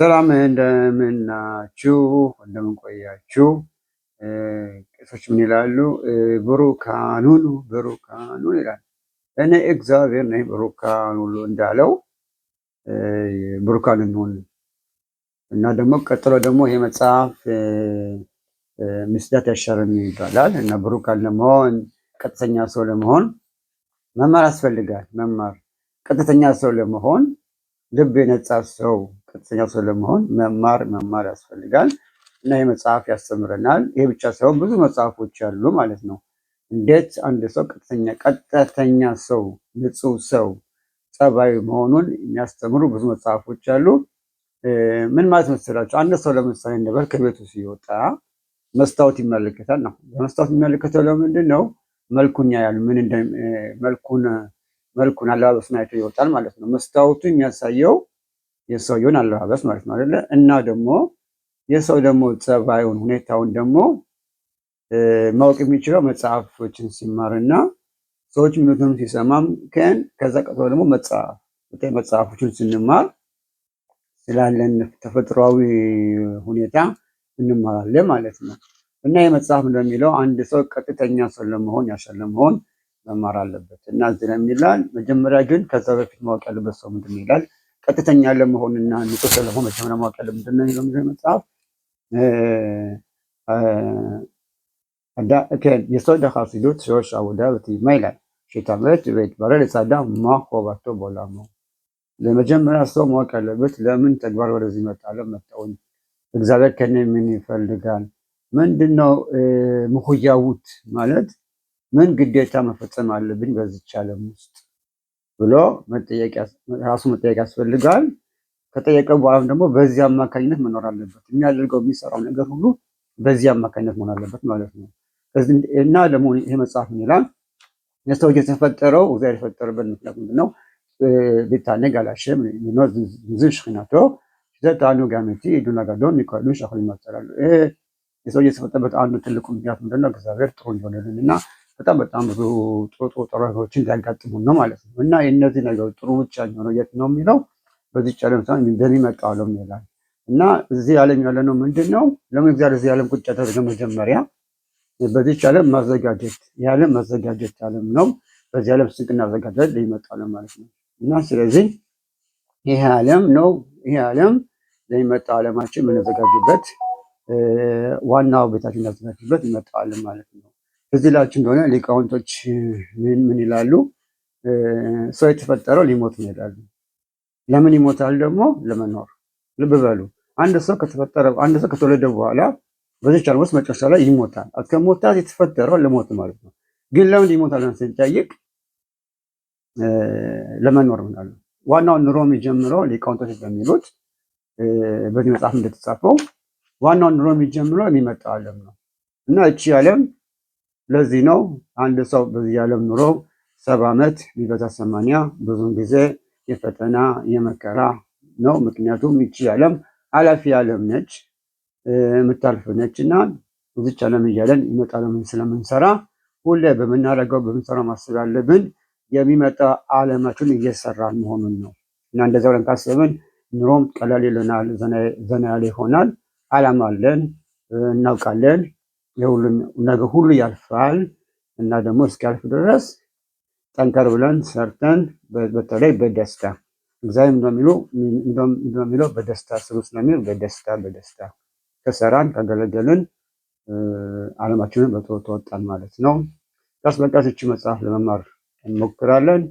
ሰላም እንደምናችሁ እንደምን ቆያችሁ? ቄሶች ምን ይላሉ? ብሩካን ሁኑ ብሩካን ሁኑ ይላል። እኔ እግዚአብሔር ነኝ ብሩካን ሁሉ እንዳለው ብሩካን እንሁን እና ደግሞ ቀጥሎ ደግሞ ይሄ መጽሐፍ ምስዳት ያሻረም ይባላል እና ብሩካን ለመሆን ቀጥተኛ ሰው ለመሆን መማር ያስፈልጋል። መማር ቀጥተኛ ሰው ለመሆን ልብ የነጻ ሰው ቀጥተኛ ሰው ለመሆን መማር መማር ያስፈልጋል እና ይህ መጽሐፍ ያስተምረናል። ይሄ ብቻ ሳይሆን ብዙ መጽሐፎች አሉ ማለት ነው። እንዴት አንድ ሰው ቀጥተኛ ሰው ንጹህ ሰው ጸባዩ መሆኑን የሚያስተምሩ ብዙ መጽሐፎች አሉ። ምን ማለት መሰላችሁ? አንድ ሰው ለምሳሌ እንበል ከቤቱ ሲወጣ መስታወት ይመለከታል ነው። በመስታወት የሚመለከተው ለምንድን ነው? መልኩን ያያል። ምን መልኩን መልኩን አለባበሱን አይቶ ይወጣል ማለት ነው። መስታወቱ የሚያሳየው የሰውየውን አለባበስ ማለት ነው አይደለ? እና ደግሞ የሰው ደግሞ ጸባዩን ሁኔታውን ደግሞ ማወቅ የሚችለው መጽሐፎችን ሲማርና ሰዎች የሚሉትንም ሲሰማም ከዛ ቀጥሎ ደግሞ መጽሐፍ መጽሐፎችን ስንማር ስላለን ተፈጥሯዊ ሁኔታ እንማራለን ማለት ነው። እና ይህ መጽሐፍ እንደሚለው አንድ ሰው ቀጥተኛ ሰው ለመሆን ያሻ ለመሆን መማር አለበት እና እዚህ ላይ ይላል። መጀመሪያ ግን ከዛ በፊት ማወቅ ያለበት ሰው ምንድን ነው ይላል። ቀጥተኛ ለመሆንና ንጹህ ሰው ለመሆን መጀመሪያ ማወቅ ያለበት ምንድን ነው የሚለው መጽሐፍ יסוד החסידות שורש העבודה ותימה ይላል ሽታመት ויתברר לצדה מה חובתו בעולמו። ለመጀመሪያ ሰው ማወቅ ያለበት ለምን ተግባር ወደዚህ መጣለ መጣውን እግዚአብሔር ከኔ ምን ይፈልጋል? ምንድነው ምኩያውት ማለት ምን ግዴታ መፈጸም አለብኝ በዚች ዓለም ውስጥ ብሎ ራሱ መጠየቅ ያስፈልጋል። ከጠየቀ በኋላም ደግሞ በዚህ አማካኝነት መኖር አለበት። የሚያደርገው የሚሰራው ነገር ሁሉ በዚህ አማካኝነት መሆን አለበት ማለት ነው። እና ደግሞ ይሄ መጽሐፍ ምን ይላል? የሰው ልጅ የተፈጠረው እግዚአብሔር የፈጠረበት ምክንያት ምንድን ነው? להתענג על השם, מזין שכינתו, שזה תענוג אמיתי, עידון הגדול מכל שיכולים להציע לנו። ይሄ የሰው ልጅ የተፈጠረበት አንዱ ትልቁ ምክንያት ምንድን ነው? እግዚአብሔር ጥሩ እንዲሆንልን እና በጣም በጣም ብዙ ጥሩ ጥሩ ጥሩ ነገሮችን እንዲያጋጥሙን ነው ማለት ነው። እና የእነዚህ ነገሮች ጥሩ ብቻ የሚሆነው የት ነው የሚለው በዚች ዓለም ሳይሆን በሚመጣው ዓለም ይላል። እና እዚህ ዓለም ያለ ነው ምንድን ነው? ለምን እግዚአብሔር እዚህ ዓለም ቁጭ ያደረገ? መጀመሪያ በዚች ዓለም ማዘጋጀት የዓለም ማዘጋጀት ዓለም ነው። በዚህ ዓለም ስንቅ እናዘጋጃለን ለሚመጣው ዓለም ማለት ነው። እና ስለዚህ ይሄ ዓለም ነው። ይሄ ዓለም ለሚመጣው ዓለማችን የምንዘጋጅበት ዋናው ቤታችን እናዘጋጅበት የሚመጣው ዓለም ማለት ነው። እዚህ ላችሁ እንደሆነ ሊቃውንቶች ምን ምን ይላሉ? ሰው የተፈጠረው ሊሞት ነው ይላሉ። ለምን ይሞታል ደግሞ? ለመኖር። ልብ በሉ፣ አንድ ሰው ከተፈጠረ አንድ ሰው ከተወለደ በኋላ በዚች ዓለም ውስጥ መጨረሻ ላይ ይሞታል። ከሞታት የተፈጠረው ለሞት ማለት ነው። ግን ለምን ይሞታል ስንጠይቅ ለመኖር ምናሉ። ዋናው ኑሮ የሚጀምረው ሊቃውንቶች በሚሉት በዚህ መጽሐፍ እንደተጻፈው ዋናው ኑሮ የሚጀምረው የሚመጣው ዓለም ነው እና እቺ ዓለም ለዚህ ነው አንድ ሰው በዚህ ዓለም ኑሮ 70 ዓመት ቢበዛ 80 ብዙውን ጊዜ የፈተና የመከራ ነው። ምክንያቱም ይቺ ዓለም አላፊ ዓለም ነች፣ የምታልፍ ነች እና እዚች ዓለም እያለን ይመጣ ዓለምን ስለምንሰራ ሁሌ በምናደርገው በምንሰራው ማሰብ ያለብን የሚመጣ ዓለማችን እየሰራን መሆኑን ነው እና እንደዛ ብለን ካሰብን ኑሮም ቀላል ይለናል፣ ዘና ያለ ይሆናል። ዓላማ አለን፣ እናውቃለን። የሁሉም ነገር ሁሉ ያልፋል እና ደግሞ እስኪያልፍ ድረስ ጠንከር ብለን ሰርተን በተለይ በደስታ እግዚአብሔር እንደሚለው በደስታ ስሩ ስለሚል በደስታ በደስታ ከሰራን ካገለገልን ዓለማችንን በጥሩ ተወጣን ማለት ነው። ቀስ በቀስ እቺ መጽሐፍ ለመማር እንሞክራለን።